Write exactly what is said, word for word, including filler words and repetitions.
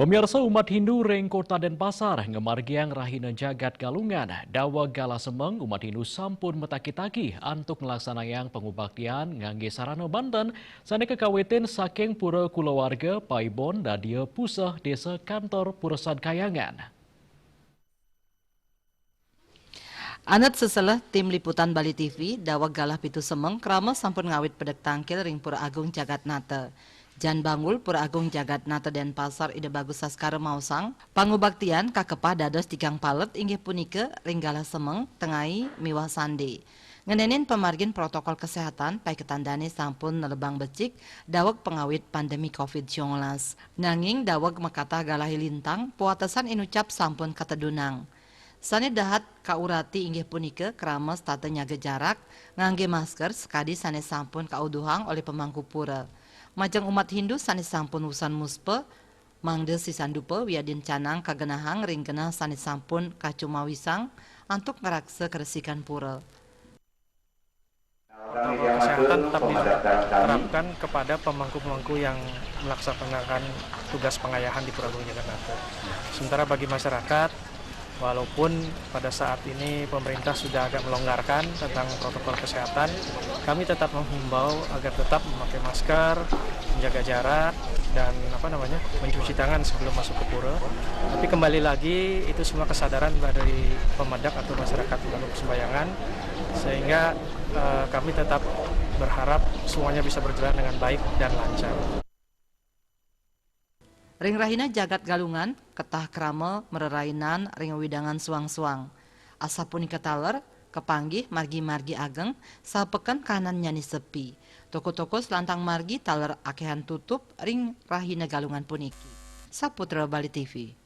Pemirsa, umat Hindu ring Kota Denpasar ngamargiang Rahina Jagat Galungan. Daweg galah semeng, umat Hindu sampun mataki-taki antuk nglaksanayang pangubaktian ngangge sarana banten sane kakawitin saking Pura Kulawarga Paibon, Dadia Puseh, Desa Kantor, Pura Sadkayangan. Anut seseleh Tim Liputan Bali T V, daweg galah pitu semeng krama sampun ngawit pedek tangkil ring Pura Agung Jagatnata. Jan Bangul, Pura Agung Jagatnata Denpasar, Ida Bagus Saskara maosang, pangubaktian kakepah dados tigang palet, inggih punika ring galah semeng, tengai, miwah sande. Ngenenin pamargin protokol kesehatan, paiketan dane sampun nelebang becik, daweg pangawit pandemi covid sembilan belas. Nanging daweg makatah galahe lintang, pawatesan inucap sampun katedunang. Sane dahat kaurati inggih punika krama setata nyaga jarak, ngangge masker sakadi sane sampun kauduhang olih pemangku pura. Majeng umat Hindu sane sampun wusan muspa, mangda sisan dupa wiadin canang kagenahang ring genah sane sampun kacumawisang antuk ngraksa karesikan pura. Protokol kesehatan tetap diterapkan kepada pemangku-pemangku yang melaksanakan tugas pengayahan di Pura Agung Jagatnata. Sementara bagi masyarakat, walaupun pada saat ini pemerintah sudah agak melonggarkan tentang protokol kesehatan, kami tetap menghimbau agar tetap memakai masker, menjaga jarak, dan apa namanya, mencuci tangan sebelum masuk ke pura. Tapi kembali lagi, itu semua kesadaran dari pemedak atau masyarakat Pura Agung Sembayangan, sehingga eh, kami tetap berharap semuanya bisa berjalan dengan baik dan lancar. Ring Rahina Jagat Galungan, ketah krama marerainan ring wewidangan suang-suang. Asapunika taler, kapanggih margi-margi ageng, saha peken kahanannyane sepi. Toko-toko salantang margi taler akehan tutup ring Rahina Galungan puniki. Saputra Bali T V.